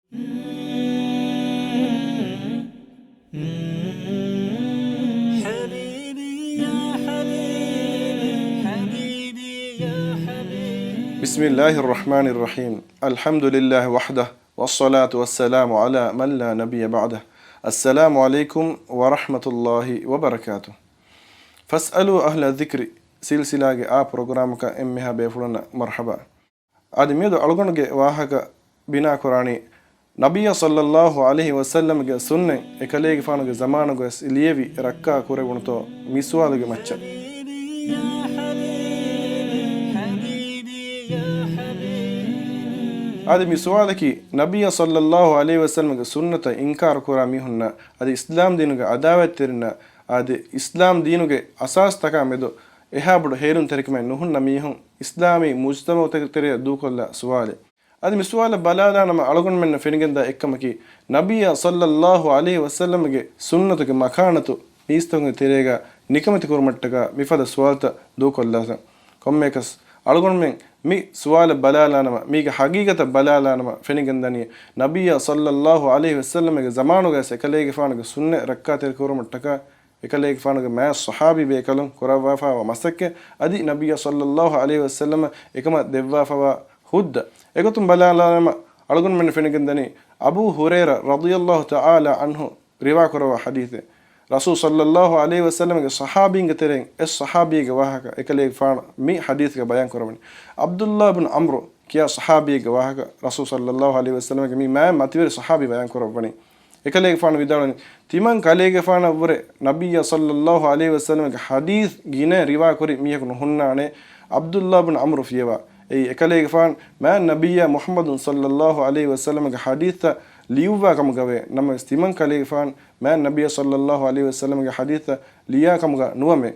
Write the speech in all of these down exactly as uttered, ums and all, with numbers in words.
بسم الله الرحمن الرحيم. الحمد لله وحده، والصلاة والسلام على من لا نبي بعده. السلام عليكم ورحمة الله وبركاته. فاسألوا أهل الذكر ސިލްސިލާގެ އާ ޕްރޮގްރާމަކަށް އެންމެހާ ބޭފުޅުންނަށް މަރްޙަބާ. އަދި މިއަދު އަޅުގަނޑުގެ ވާހަކަ ބިނާކުރާނީ، ނަބިއްޔާ ޞައްލައްލާހު ޢަލައިހި ވަސައްލަމްގެ ސުންނަތް އެކަލޭގެފާނުގެ ޒަމާނުގަވެސް ލިޔެވި ރައްކާ ކުރެވުނުތޯ މި ސުވާލުގެ މައްޗަށް. އަދި މި ސުވާލަކީ، ނަބިއްޔާ ޞައްލައްލާހު ޢަލައިހި ވަސައްލަމްގެ ސުންނަތަށް އިންކާރު ކުރާ މީހުންނަށް، އަދި އިސްލާމް ދީނުގެ އަދާވަތްތެރިންނަށް، އަދި އިސްލާމް ދީނުގެ އަސާސްތަކާ މެދު އެހާ ބޮޑު ހޭލުންތެރިކަމެއް ނުހުންނަ މީހުން އިސްލާމީ މުޖްތަމަޢުތަކުގެ ތެރެއަށް ދޫކޮށްލާ ސުވާލެއް. އަދި މި ސުވާލަށް ބަލާލާނަމަ އަޅުގަނޑުމެންނަށް ފެނިގެންދާ އެއްކަމަކީ، ނަބިއްޔާ ޞައްލައްލާހު ޢަލައިހި ވަސައްލަމްގެ ސުންނަތުގެ މަކާނަތު މީސްތަކުންގެ ތެރޭގަ ނިކަމެތި ކުރުމަށްޓަކާ މިފަދަ ސުވާލުތައް ދޫކޮށްލާތަން. ކޮންމެއަކަސް، އަޅުގަނޑުމެން މި ސުވާލަށް ބަލާލާނަމަ، މީގެ ހަގީގަތަށް ބަލާލާނަމަ ފެނިގެންދަނީ، ނަބިއްޔާ ޞައްލައްލާހު ޢަލައިހި ވަސައްލަމްގެ ޒަމާނުގަވެސް އެކަލޭގެފާނުގެ ސުންނަތް ރައްކާތެރި ކުރުމަށްޓަކާ، އެކަލޭގެފާނުގެ މާތް ޞަޙާބީ ބޭކަލުން ކުރައްވާފައިވާ މަސައްކަތް، އަދި ނަބިއްޔާ ޞައްލައްލާހު ޢަލައިހި ވަސައްލަމަށް އެކަމަށް ދެއްވާފައިވާ ހުއްދަ. އެގޮތުން ބަލާލާނަމަ، އަޅުގަނޑުމެންނަށް ފެނިގެންދަނީ، އަބޫ ހުރައިރާ ރަޟިޔައްލާހު ތަޢާލާ ޢަންހު ރިވާކުރައްވާ ޙަދީޘެއް. ރަސޫލު ޞައްލައްލާހު ޢަލައިހި ވަސައްލަމްގެ ޞަޙާބީންގެ ތެރެއިން އެއް ޞަޙާބީގެ ވާހަކަ އެކަލޭގެފާނު މި ޙަދީޘްގަ ބަޔާން ކުރައްވަނީ. ޢަބްދުﷲ ބިން ޢަމްރު ކިޔާ ޞަޙާބީގެ ވާހަކަ، ރަސޫލު ޞައްލައްލާހު ޢަލައިހި ވަސައްލަމްގެ މި މާތް މަތިވެރި ޞަޙާބީ ބަޔާން ކުރައްވަނީ. އެކަލޭގެފާނު ވިދާޅުވަނީ، ތިމަން ކަލޭގެފާނަށްވުރެ ނަބިއްޔާ ޞައްލައްލާހު ޢަލައިހި ވަސައްލަމްގެ ޙަދީޘް ގިނަ ރިވާކުރި މީހަކު ނުހުންނާނެ، ޢަބްދުﷲ ބިން ޢަމްރު ފިޔަވާ. އެއީ އެކަލޭގެފާނު މާތް ނަބިއްޔާ މުޙައްމަދު ޞައްލައްލާހު ޢަލައިހި ވަސައްލަމްގެ ޙަދީޘްތައް ލިޔުއްވާ ކަމުގަވޭ. ނަމަވެސް ތިމަން ކަލޭގެފާނު މާތް ނަބިއްޔާ ޞައްލައްލާހު ޢަލައިހި ވަސައްލަމްގެ ޙަދީޘްތައް ލިޔާ ކަމުގަ ނުވަމޭ.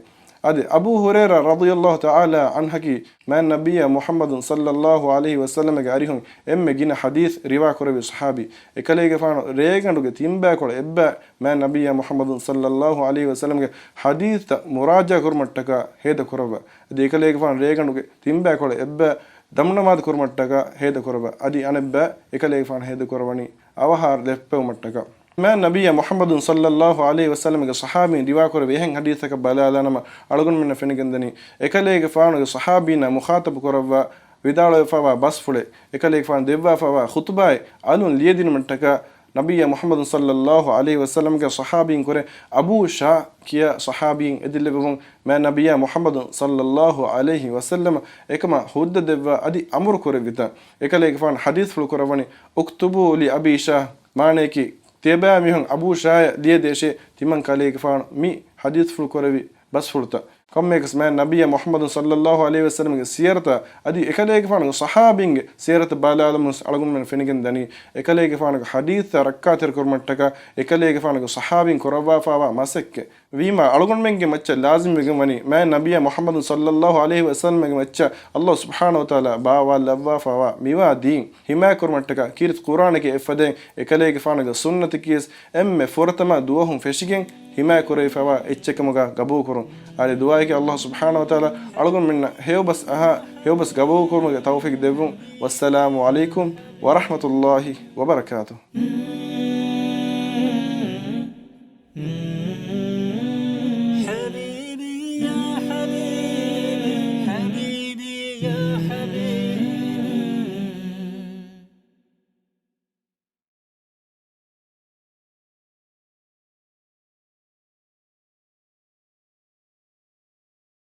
އަދި އަބޫ ހުރައިރާ ރަޟިޔައްލާހު ތަޢާލާ ޢަންހަކީ މާތް ނަބިއްޔާ މުޙައްމަދު ޞައްލައްލާހު ޢަލައިހި ވަސައްލަމްގެ އަރިހުން އެންމެ ގިނަ ޙަދީޘް ރިވާ ކުރެއްވި ޞަޙާބީ. އެކަލޭގެފާނު ރޭގަނޑުގެ ތިންބައިކޮޅަށް އެއްބައި މާތް ނަބިއްޔާ މުޙައްމަދު ޞައްލައްލާހު ޢަލައިހި ވަސައްލަމްގެ ޙަދީޘްތައް މުރާޖަޢާ ކުރުމަށްޓަކާ ހޭދަ ކުރައްވާ. އަދި އެކަލޭގެފާނު ރޭގަނޑުގެ ތިންބައިކޮޅަށް އެއްބައި ދަމުނަމާދު ކުރުމަށްޓަކާ ހޭދަ ކުރައްވާ. އަދި އަނެއްބައި އެކަލޭގެފާނު ހޭދަ ކުރައްވަނީ އަވަހާރަ ދެއްޕެވުމަށްޓަކާ. މާތް ނަބިއްޔާ މުޙައްމަދު ޞައްލައްލާހު ޢަލައިހި ވަސައްލަމްގެ ޞަޙާބީން ރިވާކުރެއްވި އެހެން ޙަދީޘްތަކަށް ބަލާލާނަމަ، އަޅުގަނޑުމެންނަށް ފެނިގެންދަނީ، އެކަލޭގެފާނުގެ ޞަޙާބީންނާ މުޚާޠަބު ކުރައްވާ ވިދާޅުވެފައިވާ ބަސްފުޅެއް، އެކަލޭގެފާނު ދެއްވާފައިވާ ޚުޠުބާއެއް އަލުން ލިޔެދިނުމަށްޓަކާ، ނަބިއްޔާ މުޙައްމަދު ޞައްލައްލާހު ޢަލައިހި ވަސައްލަމްގެ ޞަޙާބީން ކުރެ އަބޫ ޝާ ކިޔާ ޞަޙާބީން އެދިލެވެވުން، މާތް ނަބިއްޔާ މުޙައްމަދު ޞައްލައްލާހު ޢަލައިހި ވަސައްލަމަށް އެކަމަށް ހުއްދަ ދެއްވާ އަދި އަމުރު ކުރެއްވިތަން. އެކަލޭގެފާނު ޙަދީޘްފުޅު ކުރައްވަނީ، "اكتبوا لأبي شاة." މާނަޔަކީ، ތިޔަބައިމީހުން އަބޫ ޝާޔަށް ލިޔެދޭށޭ. ތިމަން ކަލޭގެފާނު މި ޙަދީޘްފުޅު ކުރެއްވި ބަސްފުޅުތައް. ކޮންމެއަކަސް މާތް ނަބިއްޔާ މުޙައްމަދު ޞައްލައްލާހު ޢަލައިހި ވަސައްލަމްގެ ސިޔަރަތައް އަދި އެކަލޭގެފާނުގެ ޞަޙާބީންގެ ސިޔަރަތައް ބަލާލަމުން އަޅުގަނޑުމެން ފެނިގެން ދަނީ، އެކަލޭގެފާނުގެ ޙަދީޘްތައް ރައްކާތެރިކުރުމަށްޓަކާ އެކަލޭގެފާނުގެ ޞަޙާބީން ކުރައްވާފައިވާ މަސައްކަތް. ވީމާ، އަޅުގަނޑުމެންގެ މައްޗަށް ލާޒިމްވެގެން ވަނީ، މާތް ނަބިއްޔާ މުޙައްމަދު ޞައްލައްލާހު ޢަލައިހި ވަސައްލަމްގެ މައްޗަށް ﷲ ސުބްޙާނަހޫ ވަތަޢާލާ ބާވާލައްވާފައިވާ މިވާ ދީން ޙިމާޔަތްކުރުމަށްޓަކާ ކީރިތި ޤުރްއާނަކީ އެއްފަދައިން އެކަލޭގެފާނުގެ ސުންނަތަކީވެސް އެންމެ ފުރަތަމަ ދުވަހުން ފެށިގެން ޙިމާޔަތްކުރެވިފައިވާ އެއްޗެއްކަމުގަ ގަބޫލުކުރުން. އާދެ، ދުޢާއަކީ ﷲ ސުބްޙާނަހޫ ވަތަޢާލާ އަޅުގަނޑުމެންނަށް ހެޔޮބަސް އަހާ، ހެޔޮބަސް ގަބޫލުކުރުމުގެ ތައުފީޤު ދެއްވުން. ވައްސަލާމު ޢަލައިކުމް ވަރަޙްމަތުﷲ ވަބަރަކާތުހު.